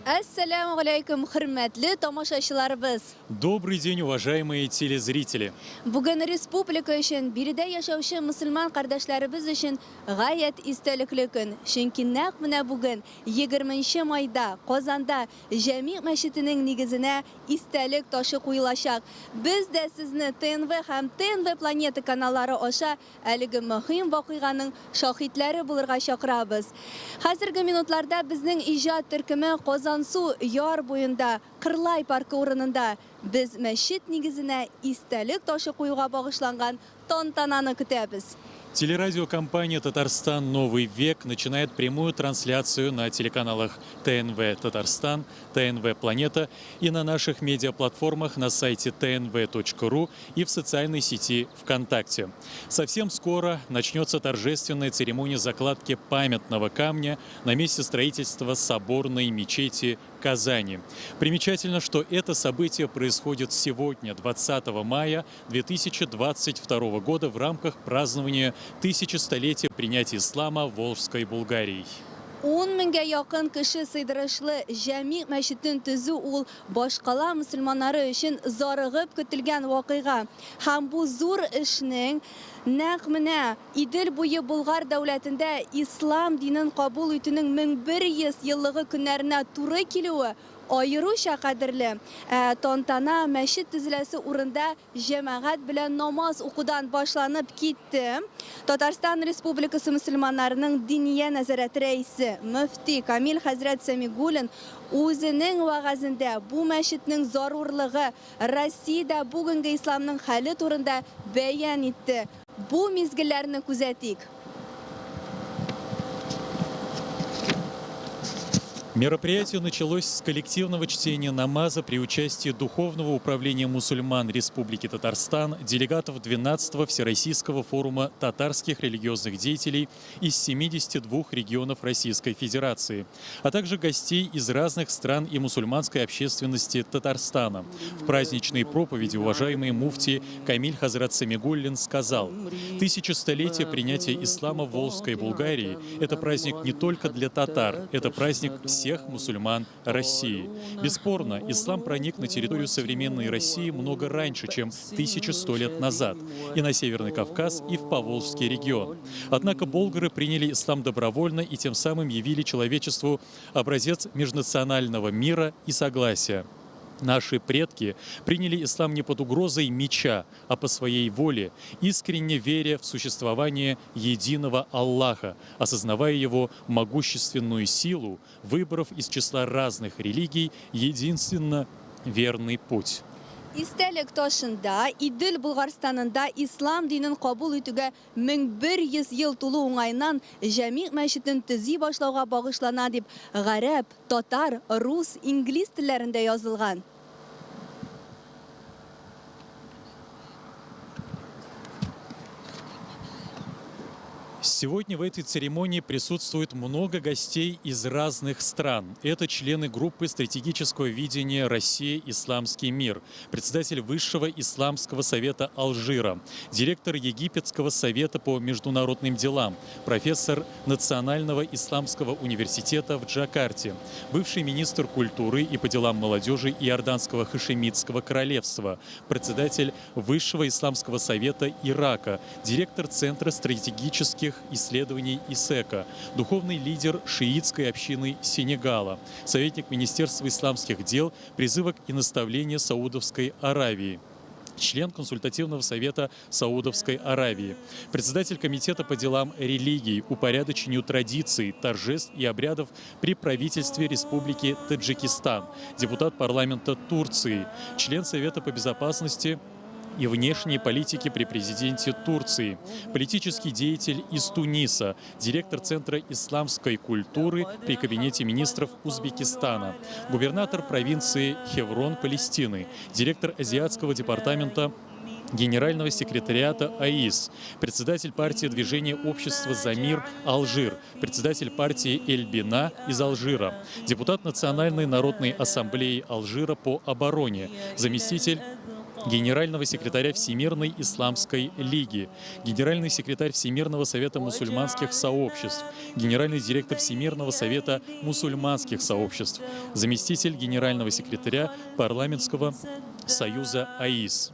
Әссәләмү галәйкүм, хөрмәтле тамашачыларыбыз! Добрый день, уважаемые телезрители! Бүген республика өчен, биредә яшәүче мөселман кардәшләребез өчен гаять истәлекле көн. Чөнки нәкъ менә бүген, 20 майда, Казанда Җәмигъ мәчетенең нигезенә истәлек ташы куелачак. Без дә сезне ТНВ һәм ТНВ Планета каналлары аша Әлеге мөһим вакыйганың шаһитләре булырга чакырабыз. Хәзерге минутларда безнең иҗат төркеме Казансу яр буенда, Кырлай паркы урынында. Без мәчет нигезенә истәлек ташы куюга багышланган тантананы көтәбез. Телерадиокомпания «Татарстан. Новый век» начинает прямую трансляцию на телеканалах ТНВ «Татарстан», ТНВ «Планета» и на наших медиаплатформах на сайте tnv.ru и в социальной сети ВКонтакте. Совсем скоро начнется торжественная церемония закладки памятного камня на месте строительства соборной мечети Казани. Примечательно, что это событие происходит сегодня, 20 мая 2022 года, в рамках празднования тысячестолетия принятия ислама Волжской Булгарией. 10 меңгә якын кеше сыйдырышлы Җәмигъ мәчетен төзү ул башкала мөселманнары өчен зарыгып көтелгән вакыйга. Һәм бу зур эшнең нәкъ менә Идел буе Болгар дәүләтендә ислам динен кабул итүнең 1100 еллыгы көннәренә туры килүе аеруча кадерле. Ә тантана мәчет төзеләсе урында җәмәгать белән намаз укудан башланып китте. Татарстан Республикасы мөселманнарының Диния нәзарәте рәисе, мөфти Камил хәзрәт Сәмигуллин үзенең вәгазендә бу мәчетнең зарурлыгы, Россиядә бүгенге исламның хәле турында бәян итте. Бу мизгелләрне күзәтик. Мероприятие началось с коллективного чтения намаза при участии Духовного управления мусульман Республики Татарстан, делегатов 12-го Всероссийского форума татарских религиозных деятелей из 72 регионов Российской Федерации, а также гостей из разных стран и мусульманской общественности Татарстана. В праздничной проповеди уважаемый муфти Камиль Хазрат Самигуллин сказал: «Тысячестолетие принятия ислама в Волжской Булгарии – это праздник не только для татар, это праздник всех мусульман России. Бесспорно, ислам проник на территорию современной России много раньше, чем 1100 лет назад, и на Северный Кавказ, и в Поволжский регион. Однако болгары приняли ислам добровольно и тем самым явили человечеству образец межнационального мира и согласия. Наши предки приняли ислам не под угрозой меча, а по своей воле, искренне веря в существование единого Аллаха, осознавая его могущественную силу, выбрав из числа разных религий единственно верный путь». Истәлек ташында Идел Болгарстанында ислам динен кабул итүгә 1100 ел тулу уңаеннан Җәмигъ мәчетен төзи башлауга багышлана дип гарәп, татар, рус, инглиз телләрендә язылган. Сегодня в этой церемонии присутствует много гостей из разных стран. Это члены группы стратегического видения «Россия. Исламский мир», председатель Высшего исламского совета Алжира, директор Египетского совета по международным делам, профессор Национального исламского университета в Джакарте, бывший министр культуры и по делам молодежи Иорданского Хашемитского королевства, председатель Высшего исламского совета Ирака, директор Центра стратегических исследований ИСЭКа, духовный лидер шиитской общины Сенегала, советник Министерства исламских дел, призывок и наставления Саудовской Аравии, член Консультативного совета Саудовской Аравии, председатель Комитета по делам религий, упорядочению традиций, торжеств и обрядов при правительстве Республики Таджикистан, депутат парламента Турции, член Совета по безопасности и внешней политики при президенте Турции, политический деятель из Туниса, директор Центра исламской культуры при Кабинете министров Узбекистана, губернатор провинции Хеврон Палестины, директор Азиатского департамента Генерального секретариата АИС, председатель партии движения «Общество за мир» Алжир, председатель партии «Эльбина» из Алжира, депутат Национальной народной ассамблеи Алжира по обороне, заместитель генерального секретаря Всемирной Исламской Лиги, генеральный секретарь Всемирного Совета мусульманских сообществ, генеральный директор Всемирного Совета мусульманских сообществ, заместитель генерального секретаря Парламентского союза АИС.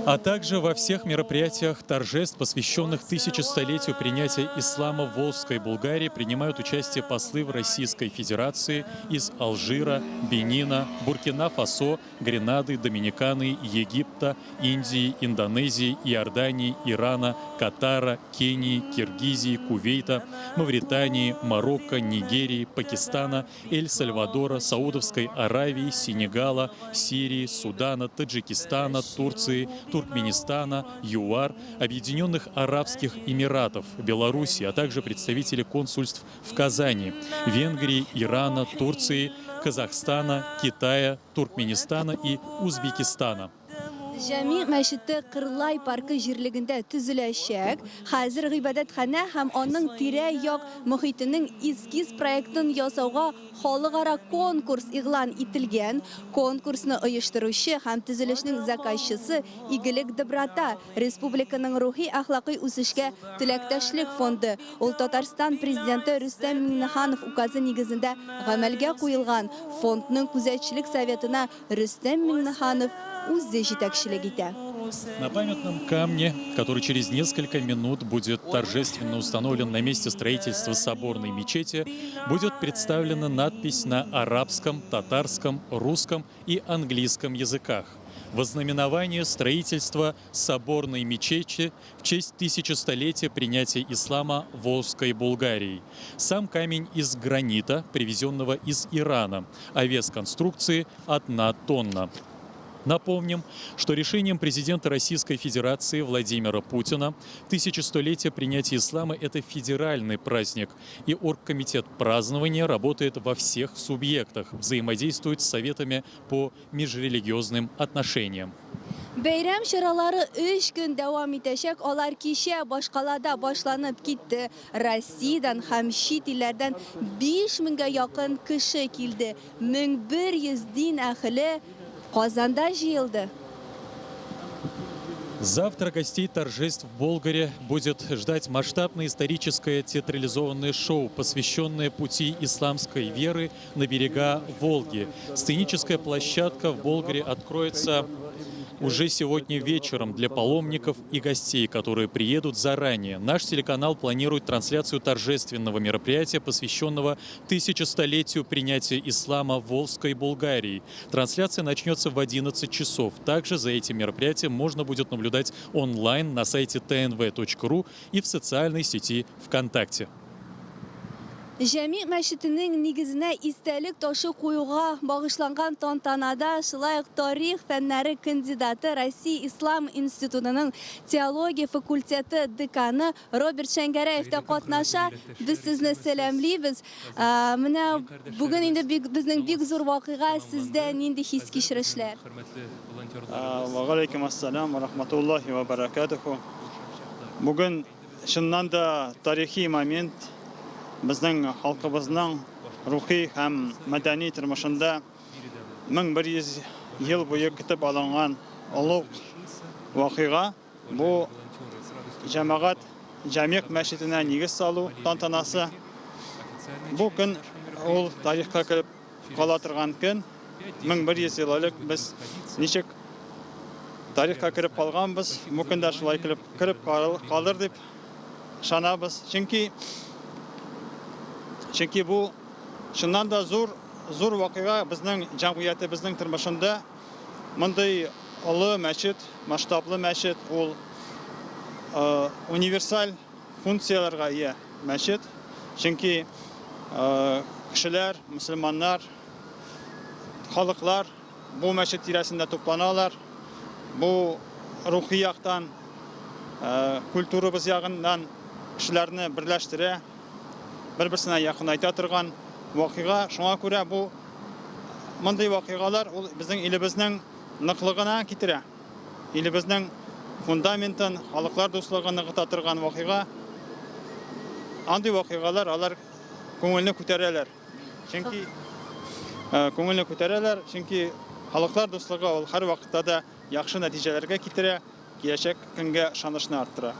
А также во всех мероприятиях торжеств, посвященных тысячестолетию принятия ислама в Волжской Булгарии, принимают участие послы в Российской Федерации из Алжира, Бенина, Буркина-Фасо, Гренады, Доминиканы, Египта, Индии, Индонезии, Иордании, Ирана, Катара, Кении, Киргизии, Кувейта, Мавритании, Марокко, Нигерии, Пакистана, Эль-Сальвадора, Саудовской Аравии, Сенегала, Сирии, Судана, Таджикистана, Турции, Туркменистана, ЮАР, Объединенных Арабских Эмиратов, Беларуси, а также представители консульств в Казани, Венгрии, Ирана, Турции, Казахстана, Китая, Туркменистана и Узбекистана. Җәмигъ мәчете Кырлай паркы җирлегендә төзеләчәк. Хәзер гыйбадәтханә һәм аның тирә-як мохитенең эскиз проектын ясауга халыкара конкурс игълан ителгән. Конкурсны оештыручы һәм төзелешнең заказчысы Игелек Доброта, республиканың рухи әхлакый үсешкә теләктәшлек фонды. Ул Татарстан президенты Рөстәм Миңнеханов указы нигезендә гамәлгә куелган. Фондның күзәтчелек советына Рөстәм Миңнеханов үзе җитәкчелек итә. На памятном камне, который через несколько минут будет торжественно установлен на месте строительства соборной мечети, будет представлена надпись на арабском, татарском, русском и английском языках. Во знаменование строительства соборной мечети в честь тысячестолетия принятия ислама Волжской Булгарией. Сам камень из гранита, привезенного из Ирана, а вес конструкции 1 тонна. Напомним, что решением президента Российской Федерации Владимира Путина тысячестолетие принятия ислама – это федеральный праздник, и оргкомитет празднования работает во всех субъектах, взаимодействует с советами по межрелигиозным отношениям. Бәйрәм чаралары 3 көн дәвам итәчәк. Алар кичә башкалада башланып китте. Россиядән һәм чит илләрдән 5000гә якын кеше килде. 1100 дин әһеле Казанда җыелды. Завтра гостей торжеств в Болгаре будет ждать масштабное историческое театрализованное шоу, посвященное пути исламской веры на берега Волги. Сценическая площадка в Болгаре откроется уже сегодня вечером для паломников и гостей, которые приедут заранее. Наш телеканал планирует трансляцию торжественного мероприятия, посвященного тысячестолетию принятия ислама в Волжской Булгарии. Трансляция начнется в 11 часов. Также за этим мероприятием можно будет наблюдать онлайн на сайте tnv.ru и в социальной сети ВКонтакте. Җәмигъ мәчетенең нигезенә истәлек ташы куюга багышланган тантанада шулай ук тарих фәннәре кандидаты, Россия Ислам институтының теология факультеты деканы Роберт Шәңгәрәев тә катнаша. Без сезне сәламлибез. Менә бүген инде безнең бик зур вакыйга, сездә нинди хис-кичерешләр? Ва алейкум ассалам ва рахматуллахи ва баракатуху. Бүген чыннан да тарихи момент. Безнең халкыбызның рухи һәм мәдәни тормышында 1100 ел буе көтеп алынган олуг вакыйга бу җәмәгать Җәмигъ мәчетенә нигез салу тантанасы. Бу көн ул тарихка кереп кала торган көн. 1100 ел элек без ничек тарихка кереп калганбыз, бу көндә шулай кереп калыр дип ышанабыз. Чөнки бу чыннан да зур вакыйга безнең җәмгыятебезнең тормышында. Мондый олы мәчет, масштаблы мәчет, ул универсаль функцияләргә ия мәчет. Чөнки кешеләр, мөселманнар, халыклар бу мәчет тирәсендә тупланалар. Бу рухи яктан, культурабыз ягыннан кешеләрне берләштерә, бер-берсенә якынайта торган вакыйга. Шуңа күрә бу мондый вакыйгалар ул безнең илебезнең ныклыгына китерә. Илебезнең фундаментын, халыклар дуслыгын ныгыта торган вакыйга. Андый вакыйгалар алар күңелне күтәрәләр. Чөнки Күңелне күтәрәләр, чөнки халыклар дуслыгы ул һәрвакытта да яхшы нәтиҗәләргә китерә, киләчәк көнгә ышанычны арттыра.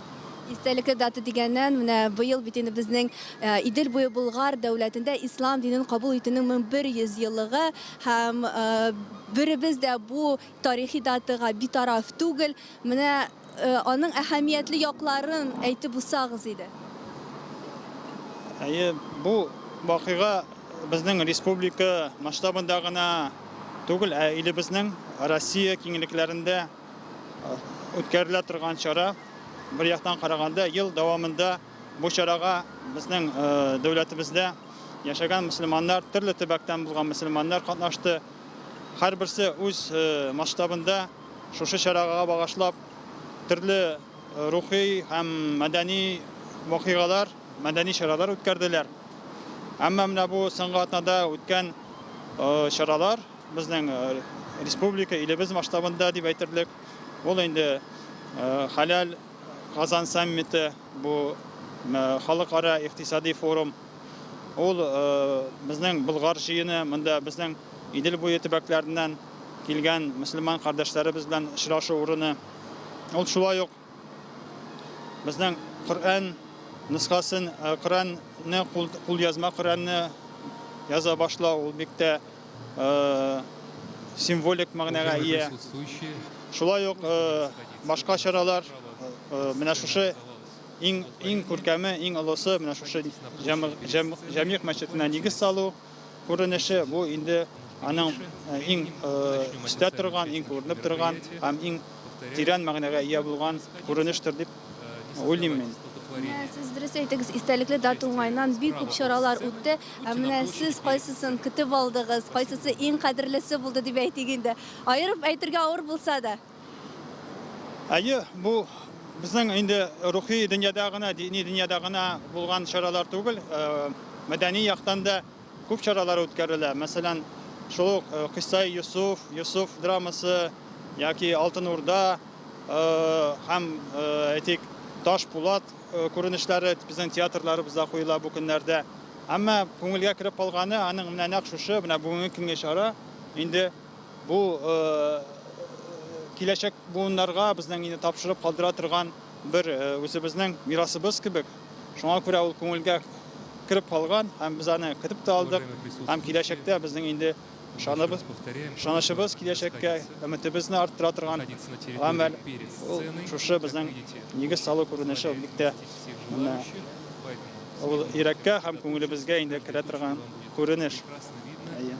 Истәлекле дата дигәннән, менә быел бит инде безнең Идел буе Болгар дәүләтендә ислам динен кабул итүнең 1100 еллыгы һәм беребез дә бу тарихи датага битараф түгел. Менә аның әһәмиятле якларын әйтеп узсагыз иде. Әйе, бу вакыйга безнең республика масштабында гына түгел, ә илебезнең Россия киңлекләрендә үткәрелә торган чара. Бер яктан караганда, ел дәвамында бу чарага безнең дәүләтебездә яшәгән мөселманнар, төрле төбәктән булган мөселманнар катнашты. Һәрберсе үз масштабында шушы чарага багышлап төрле рухи һәм мәдәни вакыйгалар, мәдәни чаралар үткәрделәр. Әмма менә бу соңгы атнада үткән чаралар безнең республика, илебез масштабында дип әйтерлек. Ул инде Хәләл Казан саммиты, бу халыкара икътисади форум. Ул безнең Болгар җыены, монда безнең Идел буе төбәкләреннән килгән мөселман кардәшләребез белән очрашу урыны. Ул шулай ук безнең Коръән нөсхәсен, Коръәнне, кулъязма Коръәнне яза башлау, ул бик тә символик мәгънәгә ия. Шулай ук башка чаралар, менә шушы иң иң күркәме, иң олысы менә шушы Җәмигъ мәчетенә нигез салу күренеше, бу инде аның иң өстә торган, иң күренеп торган һәм иң тирән мәгънәгә ия булган күренештер дип уйлыйм мин. Менә сез дөрес әйттегез, истәлекле дата уңаеннан бик күп чаралар үтте. Ә менә сез кайсысын көтеп алдыгыз, кайсысы иң кадерлесе булды дип әйтик инде. Аерып әйтергә авыр булса да. Әйе, бу безнең инде рухи дөньяда гына, дини дөньяда гына булган чаралар түгел, мәдәни яктан да күп чаралар үткәрелә. Мәсәлән, шул ук Кыйссаи Йосыф, Йосыф драмасы яки Алтын Урда һәм, әйтик, Таш Пулат күренешләре безнең театрларыбызда куела бу көннәрдә. Әмма күңелгә кереп калганы аның менә нәкъ шушы, менә бүгенге көнге чара инде бу киләчәк буыннарга безнең инде тапшырып калдыра торган бер үзебезнең мирасыбыз кебек. Шуңа күрә ул күңелгә кереп калган һәм без аны көтеп тә алдык. Һәм киләчәктә безнең инде ышаныбыз, ышанычыбыз киләчәккә, өметебезне арттыра торган гамәл. Ул шушы безнең нигез салу күренеше, ул бик тә менә ул йөрәккә һәм күңелебезгә инде керә торган күренеш. Әйе.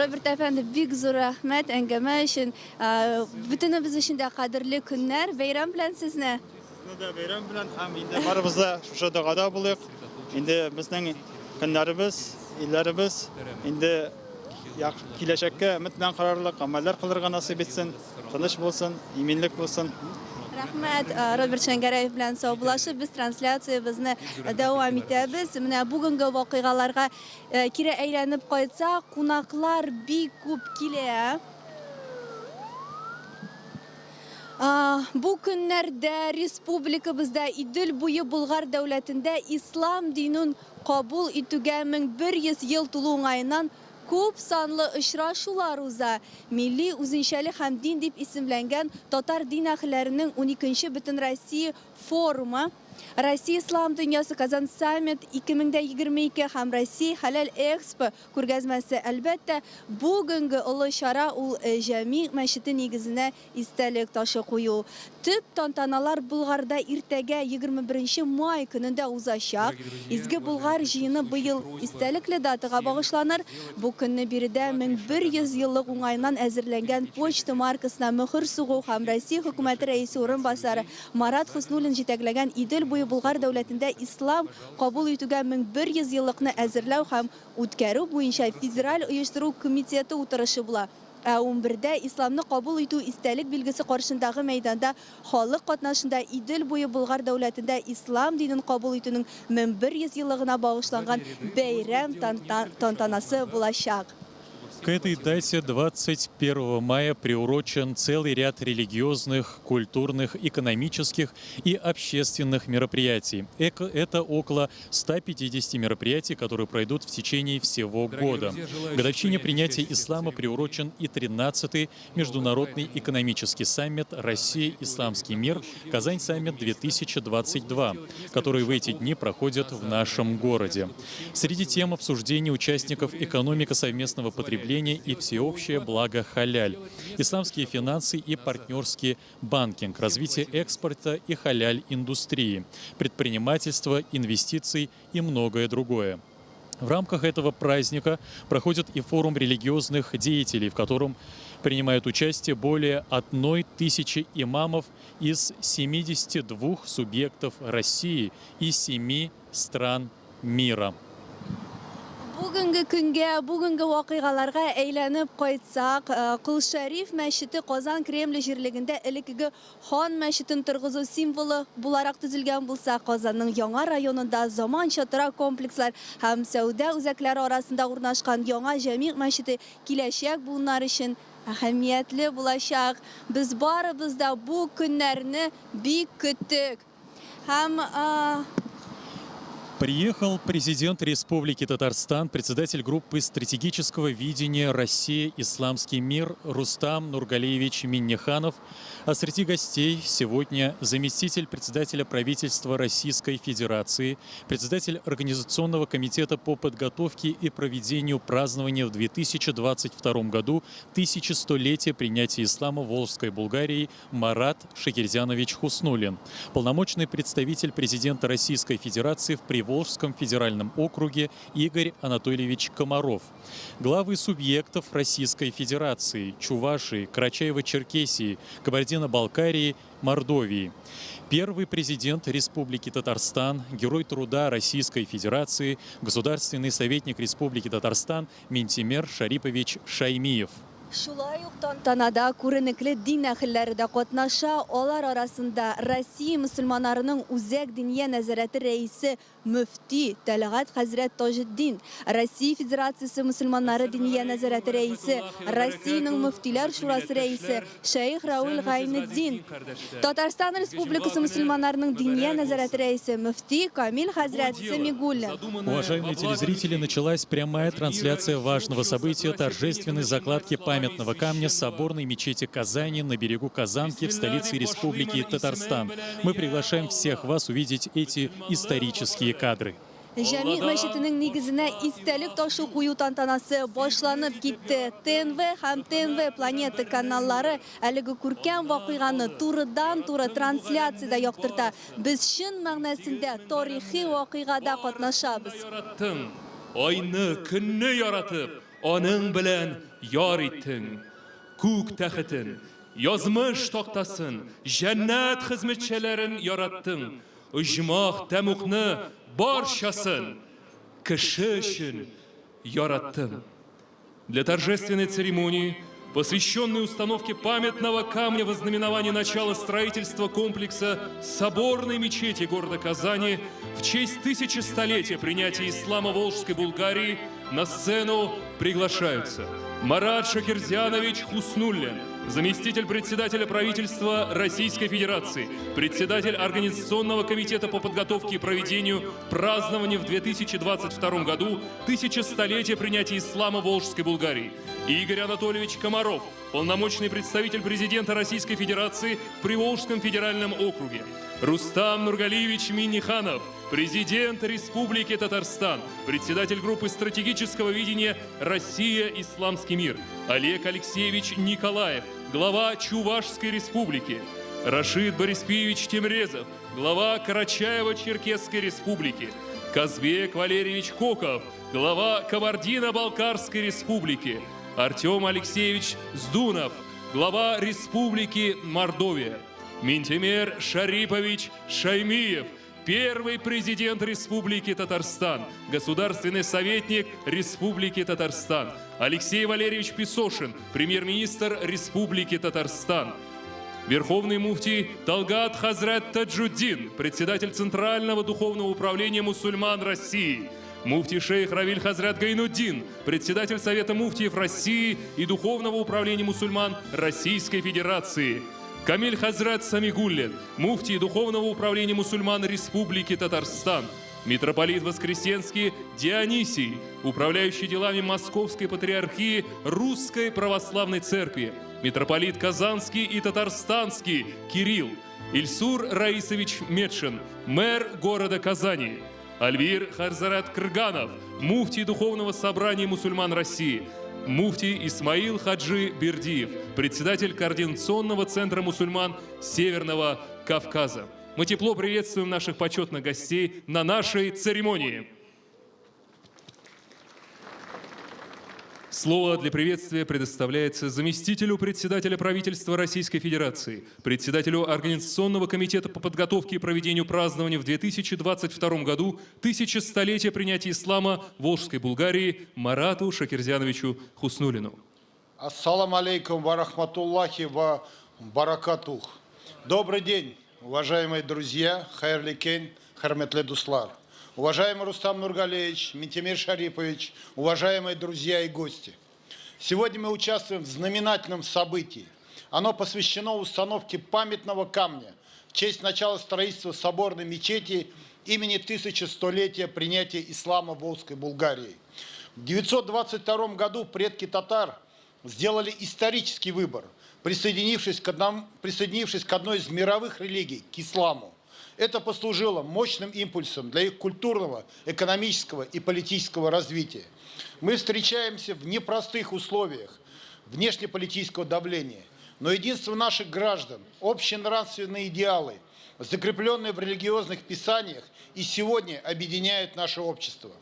Роберт әфәнде, бик зур рәхмәт әңгәмә өчен. Бөтенебез өчен дә кадерле көннәр. Бәйрәм белән сезне! Сезне дә бәйрәм белән һәм инде барыбыз да шушы догада булыйк. Инде безнең көннәребез, илләребез инде киләчәккә өмет белән карарлык гамәлләр кылырга насыйп итсен, тыныч булсын, иминлек булсын. Рәхмәт, Роберт Шәңгәрәев белән саубуллашып, без трансляциябезне дәвам итәбез. Менә бүгенге вакыйгаларга кире әйләнеп кайтсак, кунаклар бик күп килә. Бу көннәрдә республикабызда Идел буе Болгар дәүләтендә ислам динен кабул итүгә 1100 ел тулу уңаеннан күп санлы очрашулар уза. Милли үзенчәлек һәм дин дип исемләнгән татар дин әһелләренең 12нче Бөтенроссия форумы, Россия Ислам дөньясы Казан саммит 2022 һәм Россия Хәләл Экспо күргәзмәсе. Әлбәттә, бүгенге олы чара ул Җәмигъ мәчете нигезенә истәлек ташы кую. Төп тантаналар Болгарда иртәгә 21 май көнендә узачак. Изге Болгар җыены быел истәлекле датага багышланыр. Бу көнне биредә 1100 еллык уңаеннан әзерләнгән почта маркасына мөһер сугу һәм Россия хөкүмәте рәисе урынбасары Марат Хөснуллин җитәкләгән Идел буе Болгар дәүләтендә ислам кабул итүгә 1100 еллыкны әзерләү һәм үткәрү буенча федераль оештыру комитеты утырышы була. Ә 11дә исламны кабул итү истәлек билгесе каршындагы мәйданда халык катнашында Идел буе Болгар дәүләтендә ислам динен кабул итүнең 1100 еллыгына багышланган бәйрәм тантанасы булачак. К этой дате 21 мая приурочен целый ряд религиозных, культурных, экономических и общественных мероприятий. Это около 150 мероприятий, которые пройдут в течение всего года. К годовщине принятия ислама приурочен и 13-й международный экономический саммит «Россия. Исламский мир. Казань-саммит 2022», который в эти дни проходит в нашем городе. Среди тем обсуждений участников экономика совместного потребления и всеобщее благо халяль, исламские финансы и партнерский банкинг, развитие экспорта и халяль-индустрии, предпринимательство, инвестиций и многое другое. В рамках этого праздника проходит и форум религиозных деятелей, в котором принимают участие более 1000 имамов из 72 субъектов России и 7 стран мира. Бүгенге көнгә, бүгенге вакыйгаларга әйләнеп кайтсак, Кол Шәриф мәчете Казан Кремле җирлегендә элеккеге хан мәчетен торгызу символы буларак төзелгән булса, Казанның яңа районында заманча торак комплекслар һәм сәүдә үзәкләре арасында урнашкан яңа Җәмигъ мәчете киләчәк буыннар өчен әһәмиятле булачак. Без барыбыз да бу көннәрне бик көттек. Һәм Приехал президент Республики Татарстан, председатель группы стратегического видения «Россия. Исламский мир» Рустам Нургалиевич Минниханов. А среди гостей сегодня заместитель председателя правительства Российской Федерации, председатель Организационного комитета по подготовке и проведению празднования в 2022 году 1100-летия принятия ислама Волжской Булгарии Марат Шакирзянович Хуснуллин, полномочный представитель президента Российской Федерации в Приволжском федеральном округе Игорь Анатольевич Комаров, главы субъектов Российской Федерации, Чувашии, Карачаево-Черкесии, Кабардино-Балкарии, Мордовии, первый президент Республики Татарстан, герой труда Российской Федерации, государственный советник Республики Татарстан Минтимер Шарипович Шаймиев. Шулай ук тантанада күренекле дин әһелләре дә катнаша. Алар арасында Россия мөселманнарының үзәк диния нәзарәте рәисе мөфти Тәлгать хәзрәт Таҗетдин, Россия Федерациясе мөселманнары диния нәзарәте рәисе, Россиянең мөфтиләр шурасы рәисе Шәех Равил Гайнетдин, Татарстан Республикасы мөселманнарының диния нәзарәте рәисе мөфти Камил хәзрәт Самигуллин. Уважаемые телезрители, началась прямая трансляция важного события торжественной закладки памятного камня соборной мечети Казани на берегу Казанки в столице Республики Татарстан. Мы приглашаем всех вас увидеть эти исторические кадры. Җәмигъ мәчетенең нигезенә истәлек ташы кую тантанасы башланып китте. ТНВ һәм ТНВ Планета каналлары әлеге күркәм вакыйганы турыдан-туры трансляциядә яктырта. Без чын мәгънәсендә тарихи вакыйгада катнашабыз. Айны, көнне яратып, аның белән яр иттең. Күк тәхетен, язмыш тактасын, җәннәт хезмәтчеләрен яраттың. Оҗмах тәмугны барчасын кеше өчен яраттың. Для торжественной церемонии, посвященной установке памятного камня во знаменование начала строительства комплекса соборной мечети города Казани в честь 1100-летия принятия ислама Волжской Булгарии, на сцену приглашаются Марат Шакирзянович Хуснуллин, заместитель председателя правительства Российской Федерации, председатель Организационного комитета по подготовке и проведению празднования в 2022 году 1100-летия принятия ислама Волжской Булгарии, Игорь Анатольевич Комаров, полномочный представитель президента Российской Федерации в Приволжском федеральном округе, Рустам Нургалиевич Минниханов, президент Республики Татарстан, председатель группы стратегического видения «Россия. Исламский мир», Олег Алексеевич Николаев, глава Чувашской республики, Рашид Бориспиевич Темрезов, глава Карачаево-Черкесской республики, Казбек Валерьевич Коков, глава Кабардино-Балкарской республики, Артем Алексеевич Здунов, глава Республики Мордовия, Минтимер Шарипович Шаймиев, первый президент Республики Татарстан, государственный советник Республики Татарстан, Алексей Валерьевич Песошин, премьер-министр Республики Татарстан, Верховный муфтий Талгат Хазрат Таджуддин, председатель Центрального духовного управления мусульман России, Муфтий шейх Равиль Хазрат Гайнутдин, председатель Совета муфтиев России и Духовного управления мусульман Российской Федерации. Камиль Хазрат Самигуллин, муфтий Духовного управления мусульман Республики Татарстан. Митрополит Воскресенский Дионисий, управляющий делами Московской Патриархии Русской Православной Церкви. Митрополит Казанский и Татарстанский Кирилл. Ильсур Раисович Метшин, мэр города Казани. Альвир Хазрат Крганов, муфтий Духовного собрания мусульман России. Муфтий Исмаил Хаджи Бердиев, председатель Координационного центра мусульман Северного Кавказа. Мы тепло приветствуем наших почетных гостей на нашей церемонии. Слово для приветствия предоставляется заместителю председателя правительства Российской Федерации, председателю Организационного комитета по подготовке и проведению празднования в 2022 году тысячестолетия принятия ислама Волжской Булгарии Марату Шакирзяновичу Хуснуллину. Ассаламу алейкум ва рахматуллахи ва баракатух. Добрый день, уважаемые друзья, хайрли кен, хөрмәтле дуслар. Уважаемый Рустам Нургалиевич, Минтимер Шарипович, уважаемые друзья и гости. Сегодня мы участвуем в знаменательном событии. Оно посвящено установке памятного камня в честь начала строительства соборной мечети имени 1100-летия принятия ислама в Волжской Булгарии. В 922 году предки татар сделали исторический выбор, присоединившись к одной из мировых религий, к исламу. Это послужило мощным импульсом для их культурного, экономического и политического развития. Мы встречаемся в непростых условиях внешнеполитического давления, но единство наших граждан, общие нравственные идеалы, закрепленные в религиозных писаниях, и сегодня объединяют наше общество.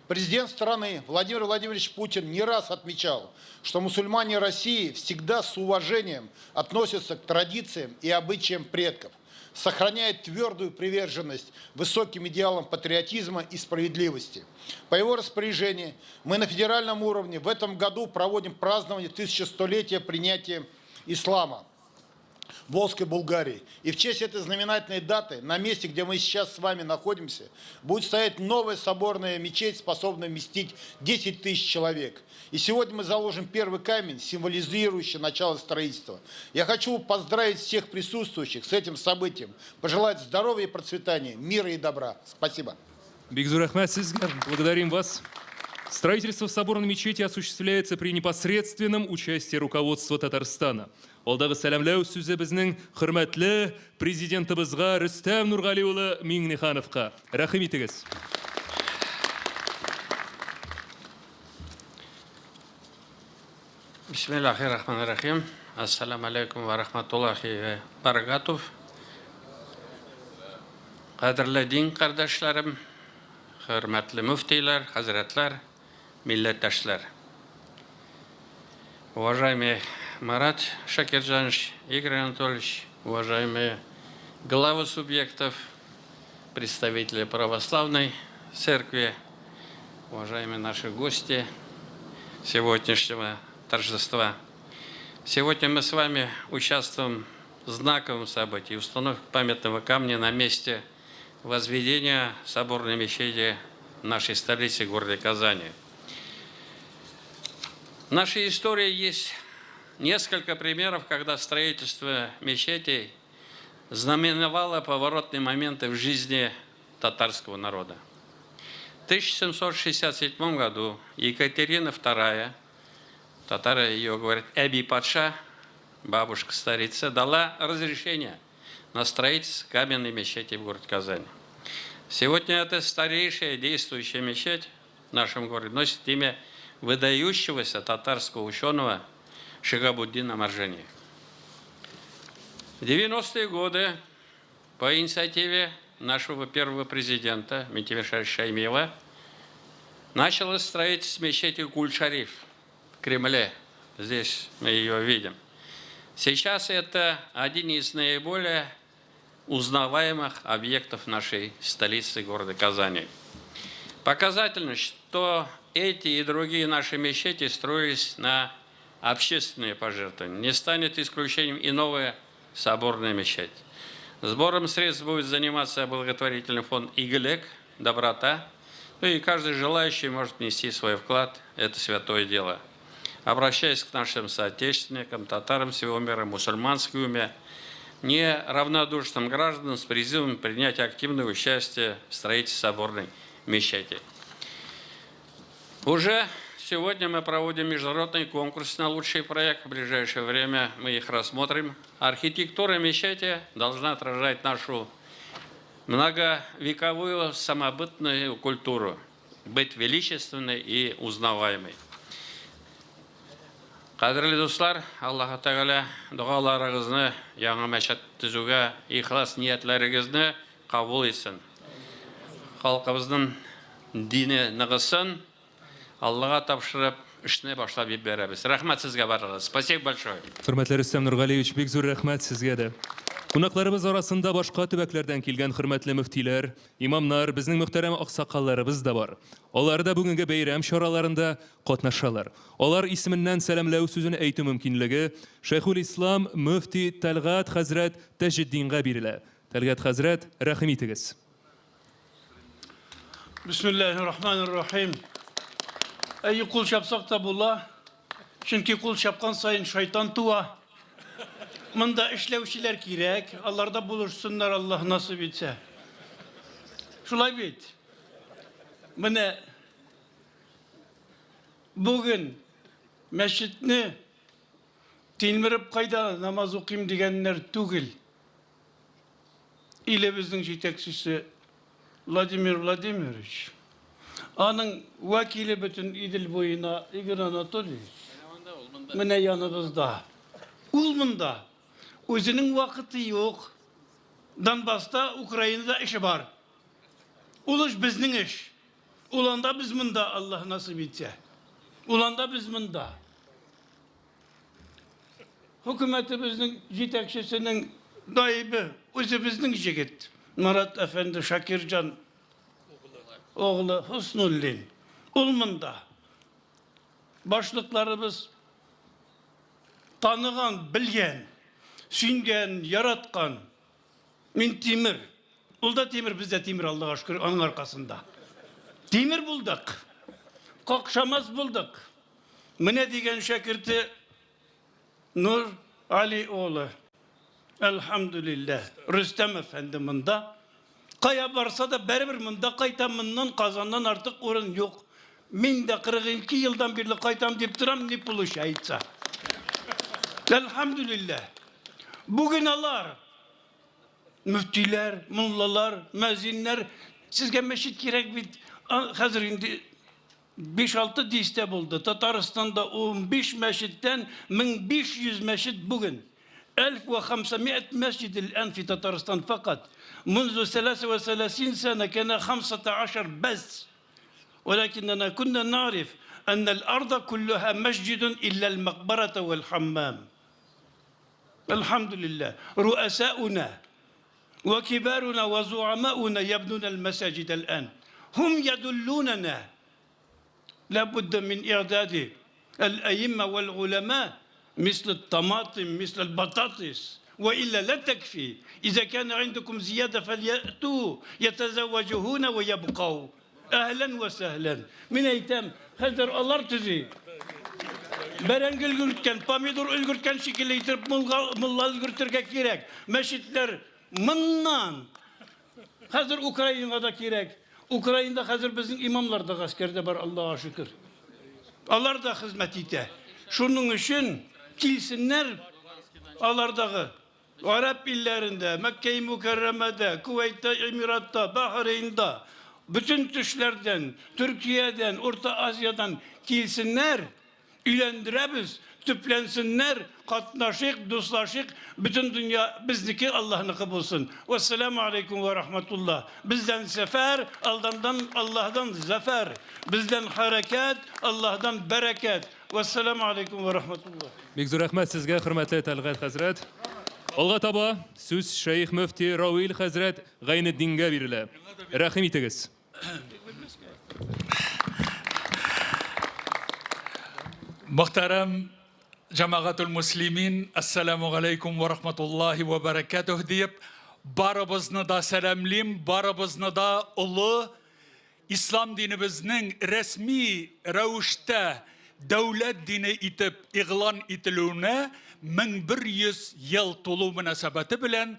Президент страны Владимир Владимирович Путин не раз отмечал, что мусульмане России всегда с уважением относятся к традициям и обычаям предков, сохраняет твердую приверженность высоким идеалам патриотизма и справедливости. По его распоряжению мы на федеральном уровне в этом году проводим празднование 1100-летия принятия ислама в Волжской Булгарии. И в честь этой знаменательной даты на месте, где мы сейчас с вами находимся, будет стоять новая соборная мечеть, способная вместить 10 тысяч человек. И сегодня мы заложим первый камень, символизирующий начало строительства. Я хочу поздравить всех присутствующих с этим событием, пожелать здоровья и процветания, мира и добра. Спасибо. Бик зур рәхмәт сезгә, благодарим вас. Строительство соборной мечети осуществляется при непосредственном участии руководства Татарстана. Алдагы сәламләү сүзе безнең хөрмәтле президентыбызга Рөстәм Нургали улы Миңнехановка. Рәхим итегез. Бисмиллахир-рахманир-рахим. Ассаламу алейкум ва рахматуллахи ва баракатух. Кадерле дин кардәшләрем, хөрмәтле мөфтиләр, хәзрәтләр, милләттәшләр. Уважаемый Марат Шакирджанович, Игорь Анатольевич, уважаемые главы субъектов, представители православной церкви, уважаемые наши гости сегодняшнего торжества. Сегодня мы с вами участвуем в знаковом событии установки памятного камня на месте возведения соборной мечети в нашей столице, городе Казани. В нашей истории есть несколько примеров, когда строительство мечетей знаменовало поворотные моменты в жизни татарского народа. В 1767 году Екатерина II, татары ее говорят Эби Патша, бабушка-старица, дала разрешение на строительство каменной мечети в городе Казани. Сегодня эта старейшая действующая мечеть в нашем городе носит имя выдающегося татарского ученого Шихабуддина Маржани. В 90-е годы по инициативе нашего первого президента Минтимера Шариповича Шаймиева началось строительство мечети Куль-Шариф в Кремле. Здесь мы ее видим. Сейчас это один из наиболее узнаваемых объектов нашей столицы, города Казани. Показательно, что эти и другие наши мечети строились на общественные пожертвования. Не станет исключением и новая соборная мечеть. Сбором средств будет заниматься благотворительный фонд «Игелек», «Доброта». Ну и каждый желающий может внести свой вклад в это святое дело. Обращаясь к нашим соотечественникам, татарам всего мира, мусульманской уме, неравнодушным гражданам с призывом принять активное участие в строительстве соборной мечети. Уже сегодня мы проводим международный конкурс на лучший проект. В ближайшее время мы их рассмотрим. Архитектура мечети должна отражать нашу многовековую самобытную культуру, быть величественной и узнаваемой. Кадерле дуслар, Аллаһ Тәгалә догаларыгызны, яңа мәчет төзүгә ихлас ниятләрегезне кабул итсен. Халкыбызның дине ныгысын, Аллага тапшырып, эшне башлап җибәрәбез. Рәхмәт сезгә барыгыз. Спасибо большое. Хөрмәтле Рөстәм Нургалиевич, бик зур рәхмәт сезгә дә. Кунакларыбыз арасында башка төбәкләрдән килгән хөрмәтле мөфтиләр, имамнар, безнең мөхтәрәм аксакалларыбыз да бар. Алар да бүгенге бәйрәм чараларында катнашалар. Алар исеменнән сәламләү сүзен әйтү мөмкинлеге Шәйхул-Ислам мөфти Тәлгать хәзрәт Таҗетдингә бирелә. Тәлгать хәзрәт, рәхим итегез. Бисмиллаһир-рахманир-рахим. Әйе, кул чапсак та була. Чөнки кул чапкан саен шайтан туа. Монда эшләүчеләр кирәк, алар да булышсыннар, Аллаһ насыйп итсә. Шулай бит. Менә бүген мәчетне тилмереп кайда намаз укыйм дигәннәр түгел. Илебезнең җитәкчесе Владимир Владимирович, аның вәкиле бөтен Идел буена Игорь Анатольевич, менә яныбызда. Ул монда. Үзенең вакыты юк. Донбасста, Украинада эше бар. Ул эш безнең эш. Ул анда, без монда, Аллаһ насыйп итсә. Ул анда, без монда. Хөкүмәтебезнең җитәкчесенең наибе, үзебезнең җегет, Марат әфәнде Шакирҗан оглы Хуснуллин. Ул монда. Башлыкларыбыз таныган, белгән, сөенгән, яраткан. Мин тимер. Ул да тимер, без дә тимер, Аллага шөкер, аның аркасында. Тимер булдык. Какшамас булдык. Менә дигән шәкерте Нур Али улы. Әлхәмдүлилләһ. Рөстәм әфәнде монда. Кая барса да бәребер монда кайта, моннан Казаннан артык урын юк. Мин дә 42 елдан бирле кайтам дип торам, не получается. Әлхәмдүлилләһ. Бүген алар мөфтиләр, муллалар, мәзиннәр, сезгә мәчет кирәк бит. Хәзер инде 5-6 дистә булды. Татарстанда 15 мәчеттән 1500 мәчет бүген. 1500 مسجد الآن في تتارستان فقط. منذ 33 سنة كان 15 بس. ولكننا كنا نعرف أن الأرض كلها مسجد إلا المقبرة والحمام. الحمد لله رؤساؤنا وكبارنا وزعماؤنا يبنون المساجد الآن. هم يدلوننا. لابد من إعداد الأئمة والعلماء مثل الطماطم مثل البطاطس، وإلا لا تكفي. إذا كان عندكم زيادة فليأتوا يتزوجون ويبقوا. أهلا وسهلا. من أيتام хәзер алар төзи. Бәрәңге өлгерткән, помидор өлгерткән шикелле итеп мулла өлгертергә кирәк. Мәчетләр моннан. Хәзер Украинага да кирәк. Украинада хәзер безнең имамлар да гаскәрдә бар, Аллага шөкер. Алар да хезмәт итә. Шуның өчен килсеннәр алардагы Гарәп илләрендә, Мәккә Мукәррәмәдә, Кувейтта, Эмиратта, Бахрейнда, бөтен төшләрдән, Төркиядән, Урта Азиядән килсеннәр, өйләндерәбез, төпләнсеннәр, катнашыйк, дуслашыйк, бөтен дөнья безнеке, Аллаһныкы булсын. Вассаламу алейкум ва рахматуллах. Бездән сәфәр, Аллаһдан, Аллаһдан зафар. Бездән хәрәкәт, Аллаһдан бәрәкәт. Вассаламу алейкум ва рахматуллах. Бик зур рәхмәт сезгә, хөрмәтле Тәлгать хәзрәт. Алга таба сүз шәех мөфти Равил хәзрәт Гайнетдингә бирелә. Рәхим итегез. Мөхтәрәм җәмәгатул муслимин, ассаламу алейкум ва рахматуллахи ва баракатух диеп, барыбызны да сәламлим, барыбызны да олы Ислам динебезнең рәсми рәвештә дәүләт дине итеп игълан ителүенә 1100 ел тулу мөнәсәбәте белән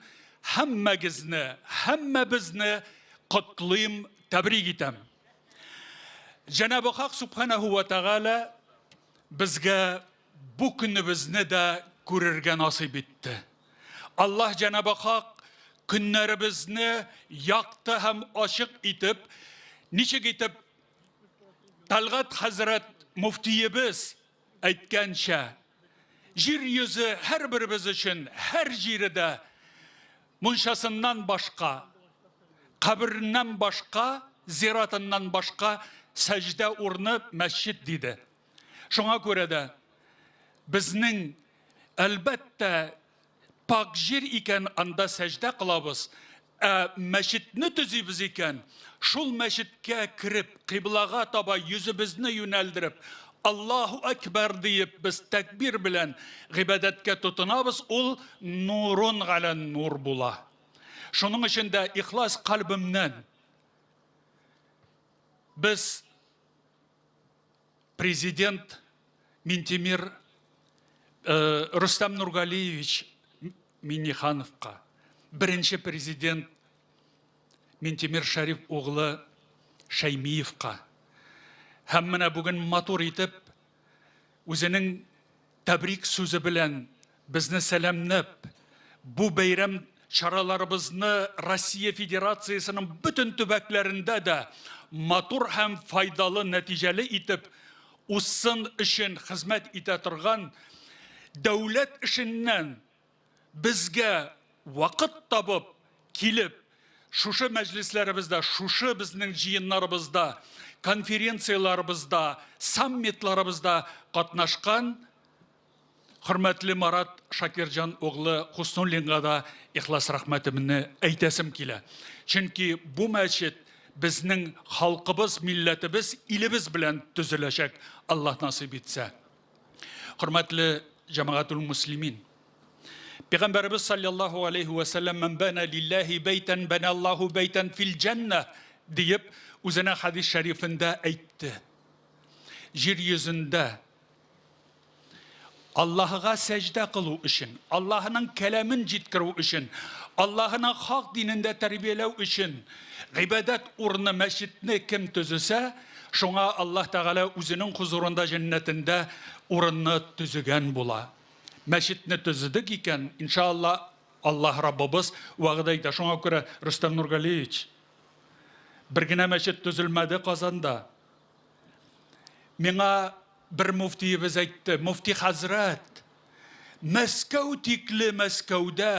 һәммәгезне, һәммәбезне котлыйм, тәбрик итәм. Җәнабы Хак Субханәһү вә Тәгалә безгә бу көнебезне дә күрергә насыйп итте. Аллаһ Җәнабы Хак көннәребезне якты һәм ачык итеп, ничек итеп Талгат хәзрәт муфтиебез әйткәнчә, җир йөзе һәрберебез өчен һәр җире дә мунчасыннан башка, кабереннән башка, зиратыннан башка сәҗдә урыны мәсҗид диде. Шуңа күрә дә безнең әлбәттә пак җир икән, анда сәҗдә кылабыз, ә мәчетне төзибез икән, шул мәчеткә кереп, кыйблага таба йөзебезне юнәлдереп, Аллаһу әкбәр диеп без тәкбир белән гыйбадәткә тотынабыз, ул нурун галә нур була. Шуның өчен дә ихлас кальбемнән без Президент Минтимер э, Рөстәм Нургалиевич Миннихановка, беренче президент Минтимер Шәриф углы Шәймиевка һәм менә бүген матур итеп үзенең тәбрик сүзе белән безне сәламләп, бу бәйрәм чараларыбызны Россия Федерациясенең бөтен төбәкләрендә дә матур һәм файдалы нәтиҗәле итеп узсын өчен хезмәт итә торган дәүләт эшеннән безгә вакыт табып килеп, шушы мәҗлесләребездә, шушы безнең җыеннарыбызда, конференцияләребездә, саммитларыбызда катнашкан хөрмәтле Марат Шакирҗан углы Хуснуллинга да ихлас рәхмәтемне әйтәсем килә. Чөнки бу мәчет безнең халкыбыз, милләтебез, илебез белән төзеләчәк, Аллаһ насыйп итсә. Хөрмәтле җәмәгатул муслимин. Пәйгамбәребез саллаллаһу алейхи ва сәлләм ман бана лиллаһи бәйтән баналлаһу бәйтән фил җәннә диеп үзенә хадис шәрифендә әйтте. Җир йөзендә Аллаһыга сәҗдә кылу өчен, Аллаһының кәламен җиткерү өчен, Аллаһының хак динендә тәрбияләү өчен гыйбадәт урыны мәчетне кем төзесә, шуңа Аллаһ Тәгалә үзенең хозурында җәннәтендә урынны төзегән була. Мәчетне төзедек икән, иншалла, Аллаһ Раббыбыз вәгъдә итә. Шуңа күрә, Рөстәм Нургалиевич, бер генә мәчет төзелмәде Казанда. Миңа бер муфтиебез әйтте, муфти хәзрәт, Мәскәү тикле Мәскәүдә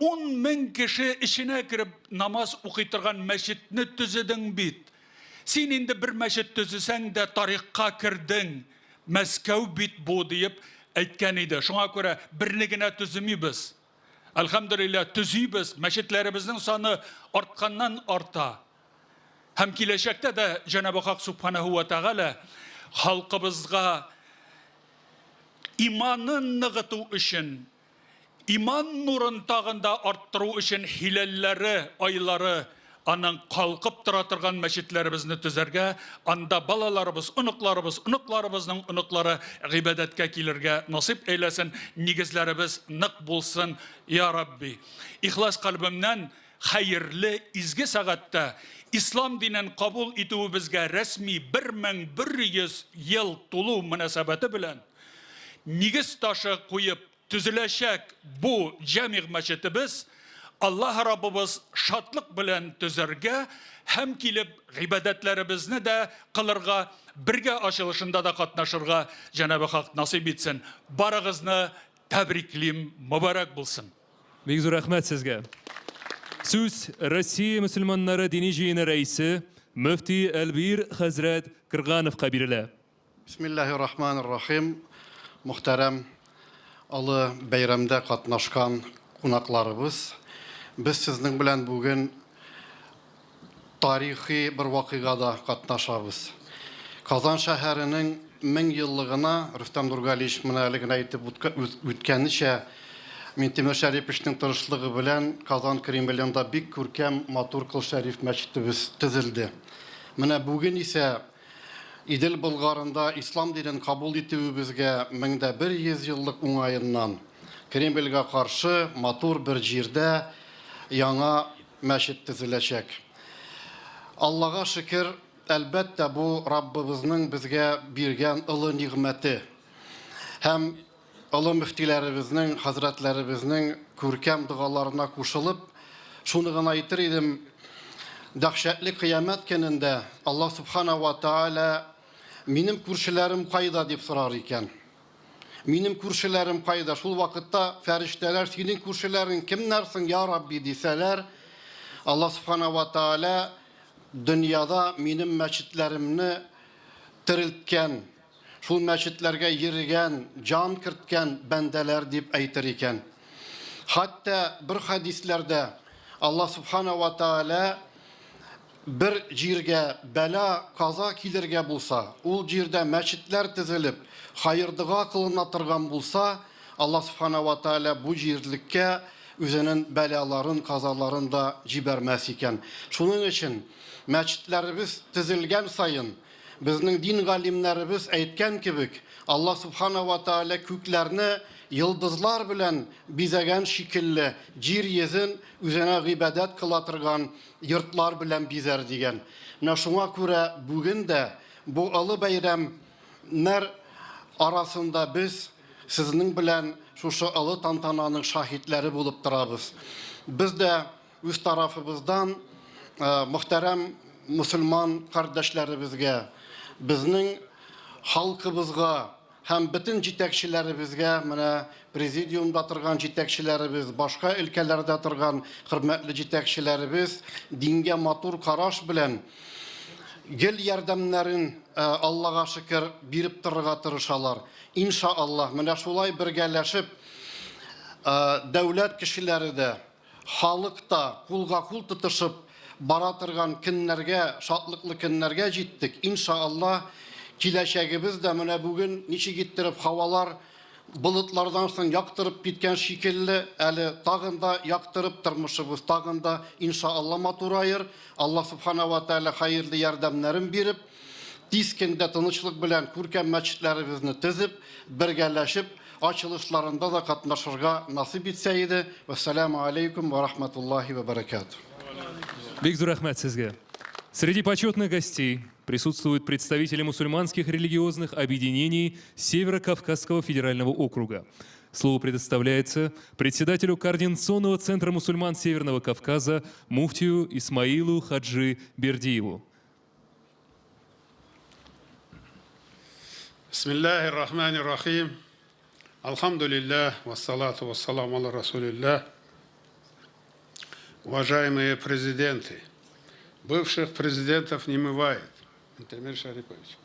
10 мең кеше эченә кереп намаз укый торган мәчетне төзедең бит. Син инде бер мәчет төзесәң дә тарихка кердең. Мәскәү бит бу диеп әйткән иде. Шуңа күрә берне генә төземибез. Әлхәмдүлилләһ, төзибез. Мәчетләребезнең саны артканнан арта. Һәм киләчәктә дә Җәнабы Хак Субханаһу ва Тәгалә халкыбызга иманын ныгыту өчен, иман нурын тагын да арттыру өчен хиләлләре, айлары аның калкып тора торган мәчетләребезне төзәргә, анда балаларыбыз, оныкларыбыз, оныкларыбызның оныклары гыйбадәткә килергә насыйп әйләсен, нигезләребез нык булсын, я Рабби. Ихлас кальбемнән Хәерле, изге сәгатьтә ислам динен кабул итүебезгә рәсми 1100 ел тулу мөнәсәбәте белән нигез ташы куеп төзеләчәк бу Җәмигъ мәчетебез Аллаһ Раббыбыз шатлык белән төзәргә һәм килеп гыйбадәтләребезне дә кылырга, бергә ачылышында да катнашырга Җәнабе Хак насыйп итсен. Барыгызны тәбриклим, мөбарәк булсын! Бик зур рәхмәт сезгә. Сүз Россия мөселманнары дини җыены рәисе, мөфти Әлбир хәзрәт Кргановка бирелә. Бисмиллаһир рахманир рахим. Мөхтәрәм олы бәйрәмдә катнашкан кунакларыбыз, без сезнең белән бүген тарихи бер вакыйгада катнашабыз. Казан шәһәренең 1000 еллыгына Рөстәм Нургалиевич менә әле генә әйтеп үткәнчә, Минтимер Шәриповичның тырышлыгы белән Казан Кремлендә бик күркәм матур Кол Шәриф мәчетебез төзелде. Менә бүген исә Идел Болгарында ислам динен кабул итүебезгә 1100 еллык уңаеннан Кремльгә каршы матур бер җирдә яңа мәчет төзеләчәк. Аллага шөкер, әлбәттә, бу Раббыбызның безгә биргән олы нигъмәте һәм олы мөфтиләребезнең, хәзрәтләребезнең күркәм догаларына кушылып, шуны гына әйтер идем, дәһшәтле кыямәт көнендә Аллаһ субхана ва тааля минем күршеләрем кайда дип сорар икән. Минем күршеләрем кайда? Шул вакытта фәрештәләр синең күршеләрең кемнәр соң, я Рабби дисәләр, Аллаһ субхана ва тааля дөньяда минем мәчетләремне терелткән, шул мәчетләргә йөргән, җан керткән бәндәләр дип әйтер икән. Хәтта бер хәдисләрдә Аллаһ субхана ва тааля бер җиргә бәла, каза килергә булса, ул җирдә мәчетләр төзелеп, хайыр-дога кылына торган булса, Аллаһ субхана ва тааля бу җирлеккә үзенең бәлаларын, казаларын да җибәрмәс икән. Шуның өчен мәчетләребез төзелгән саен, безнең дин галимнәребез әйткән кебек, Аллаһ субхана ва тааля күкләрне йолдызлар белән бизәгән шикелле, җир йөзен үзенә гыйбадәт кыла торган йортлар белән бизәр дигән. Менә шуңа күрә бүген дә бу олы бәйрәмнәр арасында без сезнең белән шушы олы тантананың шаһитләре булып торабыз. Без дә үз тарафыбыздан мөхтәрәм мөселман кардәшләребезгә, безнең халкыбызга һәм бөтен җитәкчеләребезгә, менә президиумда торган җитәкчеләребез, башка өлкәләрдә торган хөрмәтле җитәкчеләребез дингә матур караш белән гел ярдәмнәрен Аллага шөкер биреп торырга тырышалар. Иншаллаһ, менә шулай бергәләшеп дәүләт кешеләре дә, халык та кулга кул тотышып бара торган көннәргә, шатлыклы көннәргә җиттек. Иншаллаһ, киләчәгебез дә менә бүген ничек иттереп һавалар болытлардан соң яктырып киткән шикелле, әле тагын да яктырып тормышыбыз тагын да иншаллаһ матураер. Аллаһ субхана ва тааля хәерле ярдәмнәрен биреп, тиз көндә тынычлык белән күркәм мәчетләребезне төзеп, бергәләшеп ачылышларында да катнашырга насыйп итсә иде. Вассаламу алейкум ва рахматуллахи ва баракатух. Бик зур рәхмәт сезгә. Среди почетных гостей присутствуют представители мусульманских религиозных объединений Северо-Кавказского федерального округа. Слово предоставляется председателю Координационного центра мусульман Северного Кавказа муфтию Исмаилу Хаджи Бердиеву. Бисмиллахи рахмани рахим. Алхамдулиллах, вассалату вассаламу аля расулиллах. Уважаемые президенты, бывших президентов не бывает. Минтимер Шарипович,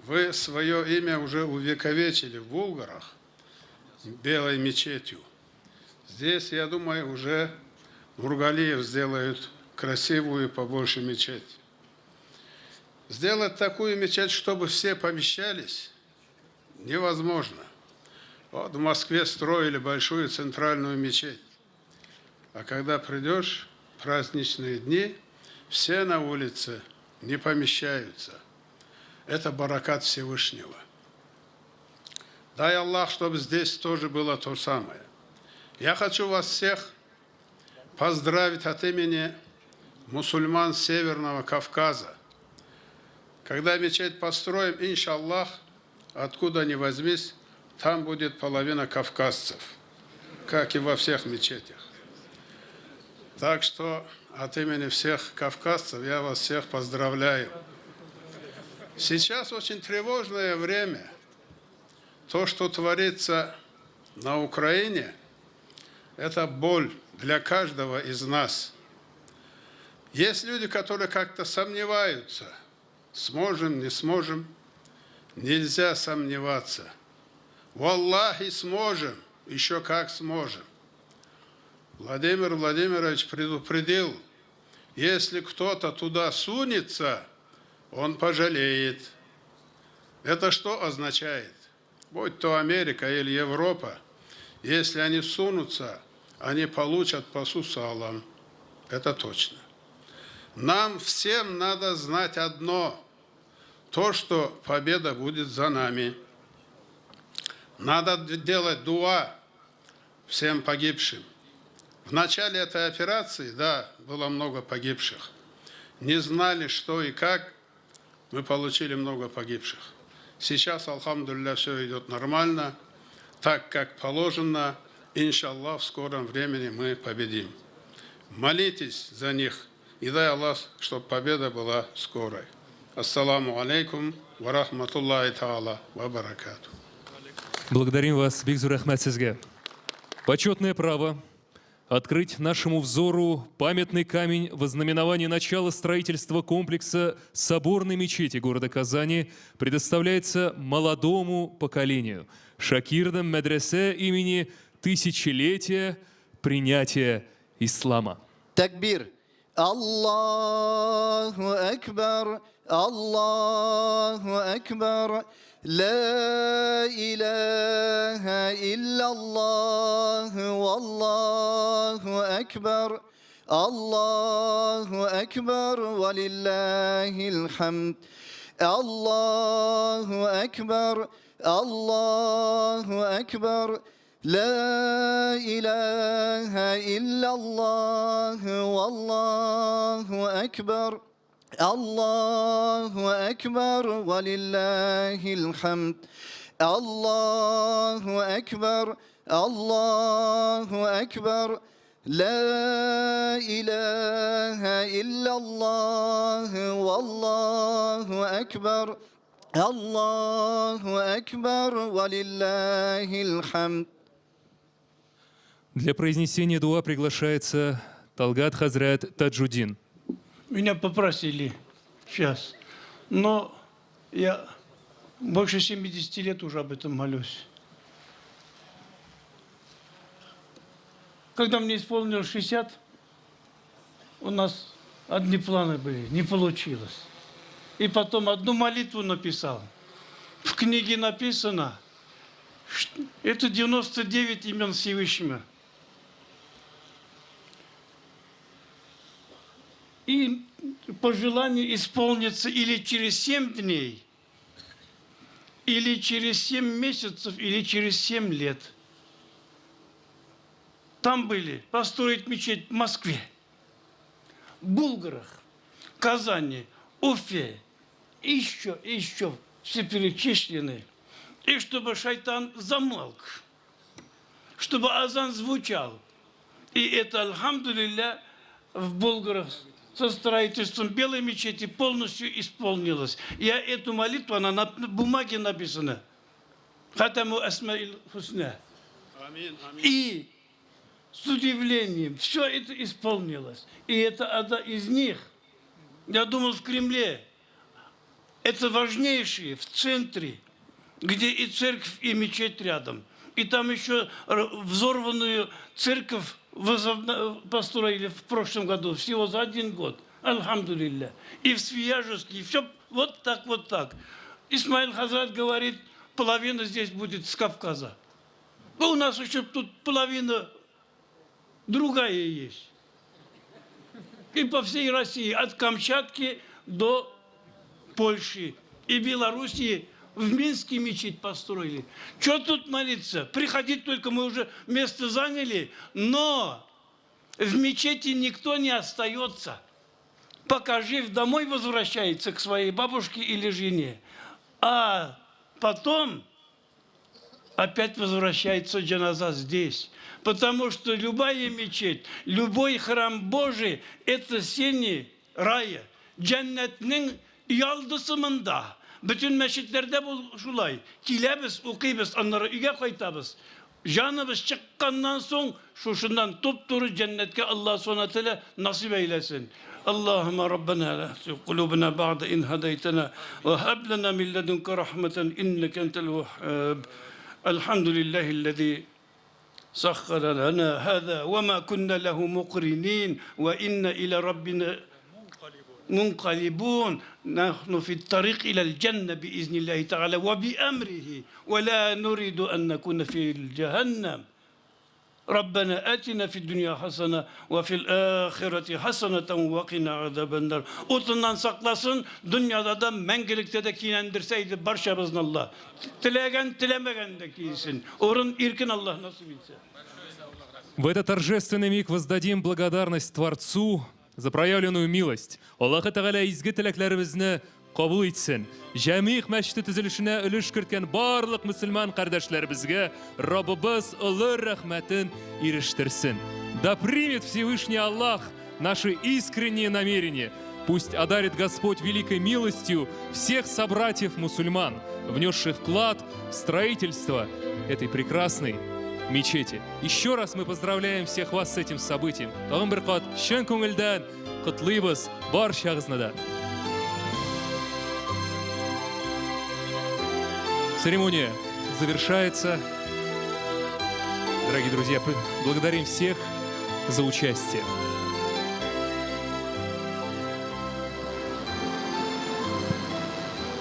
вы свое имя уже увековечили в Булгарах белой мечетью. Здесь, я думаю, уже Нургалиев сделают красивую побольше мечеть. Сделать такую мечеть, чтобы все помещались, невозможно. Вот в Москве строили большую центральную мечеть. А когда придешь, праздничные дни, все на улице не помещаются. Это баракат Всевышнего. Дай Аллах, чтобы здесь тоже было то самое. Я хочу вас всех поздравить от имени мусульман Северного Кавказа. Когда мечеть построим, иншаллах, откуда ни возьмись, там будет половина кавказцев, как и во всех мечетях. Так что от имени всех кавказцев я вас всех поздравляю. Сейчас очень тревожное время. То, что творится на Украине, это боль для каждого из нас. Есть люди, которые как-то сомневаются. Сможем, не сможем. Нельзя сомневаться. Валлахи, сможем, еще как сможем. Владимир Владимирович предупредил, если кто-то туда сунется, он пожалеет. Это что означает? Будь то Америка или Европа, Если они сунутся, они получат по сусалам. Это точно. Нам всем надо знать одно. То, что победа будет за нами. Надо делать дуа всем погибшим. В начале этой операции, да, было много погибших. Не знали, что и как, мы получили много погибших. Сейчас, алхамдулилля, все идет нормально, так, как положено. Иншаллах, в скором времени мы победим. Молитесь за них, и дай Аллах, чтобы победа была скорой. Ассаламу алейкум ва рахматуллахи таала ва баракату. Благодарим вас, бик зур рәхмәт сезгә. Почетное право открыть нашему взору памятный камень во знаменование начала строительства комплекса Соборной мечети города Казани предоставляется молодому поколению, шакирдам медресе имени тысячелетия принятия ислама. Такбир! Аллаху Акбар! Аллаху Акбар! Ла илаха иллаллах, валлаху акбар, Аллаху акбар, валиллахил хамд. Аллаху акбар, Аллаху акбар, ла илаха иллаллах, валлаху акбар. Аллаху акбар, валиллахил хамд. Аллаху акбар, Аллаху акбар, ла илаха иллаллах, валлаху акбар, Аллаху акбар, валиллахил хамд. Для произнесения дуа приглашается Талгат Хазрат Таджудин. Меня попросили сейчас, но я больше 70 лет уже об этом молюсь. Когда мне исполнилось 60, у нас одни планы были, не получилось. И потом одну молитву написал. В книге написано, что это 99 имен Всевышнего. И пожелание исполнится или через 7 дней, или через 7 месяцев, или через 7 лет. Там были построить мечеть в Москве, Булгарах, Казани, Уфе, еще все перечислены. И чтобы шайтан замолк, чтобы азан звучал. И это, альхамдулилля, в Булгарах со строительством Белой мечети полностью исполнилось. Я эту молитву, она на бумаге написана. Хатаму асмаиль хусна. И с удивлением все это исполнилось. И это одна из них. Я думал, в Кремле. Это важнейшие, в центре, где и церковь, и мечеть рядом. И там еще взорванную церковь построили в прошлом году, всего за 1 год. Альхамдулилля. И в Свияжске, и все вот так, вот так. Исмаил Хазрат говорит, половина здесь будет с Кавказа. Но у нас еще тут половина другая есть. И по всей России, от Камчатки до Польши и Белоруссии. В Минске мечеть построили. Что тут молиться? Приходить только, мы уже место заняли, но в мечети никто не остается. Пока жив, домой возвращается к своей бабушке или жене. А потом опять возвращается джаназа здесь. Потому что любая мечеть, любой храм Божий – это сени рая. Джаннатның ялдысы мында. Бүтін мәчетләрдә бул шулай. Киләбез, укыйбыз, аннары өйгә кайтабыз. Җаныбыз чыкканнан соң шушыннан туп-туры җәннәткә Аллаһ Субхана Тәгалә насыйп әйләсен. Аллаһумма раббана ла тузигъ кулубана бa'да ин һадайтана ва һаб лана мин ладунка рахматан иннака антал ваххаб. Альхамдулиллахи аллази саххара лана хаза ва ма кунна лаху мукринин ва инна иля раббина منقلبون. نحن في الطريق إلى الجنة بإذن الله تعالى وبأمره، ولا نريد أن نكون في الجهنم. Раббана атина фид дөнья хасана ва фил ахирати хасанатан ва кина азабаннар. Утыннан сакласын, дөньяда да, мәңгелектә дә кинәндерсә иде барчабызны Аллаһ. Теләгән, теләмәгән дә килсен. Урын иркен Аллаһ насыйп итсә. В этот торжественный миг воздадим благодарность Творцу за проявленную милость. Аллаһы Тәгалә изге теләкләребезне кабул итсен. Җәмигъ мәчете төзелешенә өлеш керткән барлык мөселман кардәшләребезгә Раббыбыз олы рәхмәтен ирештерсен. Да примет Всевышний Аллах наши искренние намерения. Пусть одарит Господь великой милостью всех собратьев-мусульман, внесших вклад в строительство этой прекрасной мечети. Еще раз мы поздравляем всех вас с этим событием. Тагын бер кат чын күңелдән котлыйбыз барчагызны да. Церемония завершается. Дорогие друзья, благодарим всех за участие.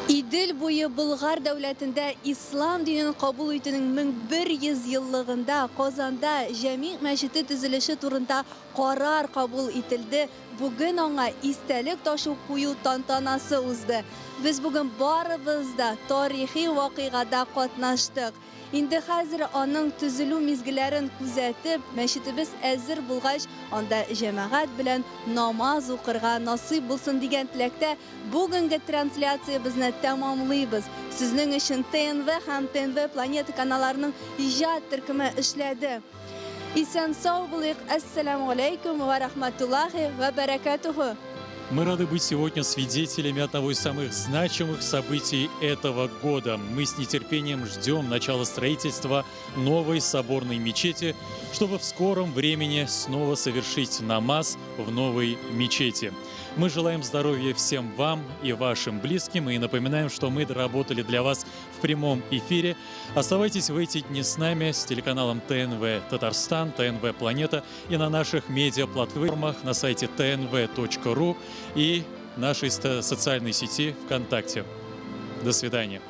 Идел буе Болгар дәүләтендә ислам динен кабул итүнең 1100 еллыгында Казанда Җәмигъ мәчете төзелеше турында карар кабул ителде. Бүген аңа истәлек ташы кую тантанасы узды. Без бүген барыбыз да тарихи вакыйгада катнаштык. Инде хәзер аның төзелү мизгелләрен күзәтеп, мәчетебез әзер булгач, анда җәмәгать белән намаз укырга насыйп булсын дигән теләктә бүгенге трансляциябезне тәмамлыйбыз. Сезнең өчен ТНВ һәм ТНВ Планета каналларының иҗат төркеме эшләде. Исән сау булыйк. Әссәламу алейкум ва рахматуллахи ва баракатуху. Мы рады быть сегодня свидетелями одного из самых значимых событий этого года. Мы с нетерпением ждем начала строительства новой соборной мечети, чтобы в скором времени снова совершить намаз в новой мечети. Мы желаем здоровья всем вам и вашим близким и напоминаем, что мы доработали для вас в прямом эфире. Оставайтесь в эти дни с нами, с телеканалом ТНВ Татарстан, ТНВ Планета и на наших медиаплатформах на сайте tnv.ru и нашей социальной сети ВКонтакте. До свидания.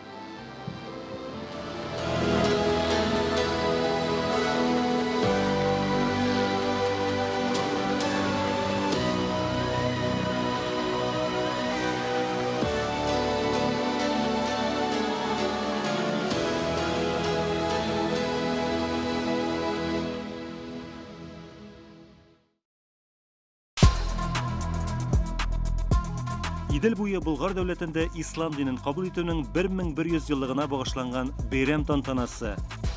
Идел буе Болгар дәүләтендә ислам динен кабул итүнең 1100 еллыгына багышланган бәйрәм тантанасы.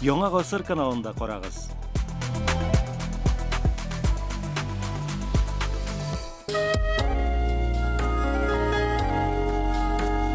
Яңа гасыр каналында карагыз.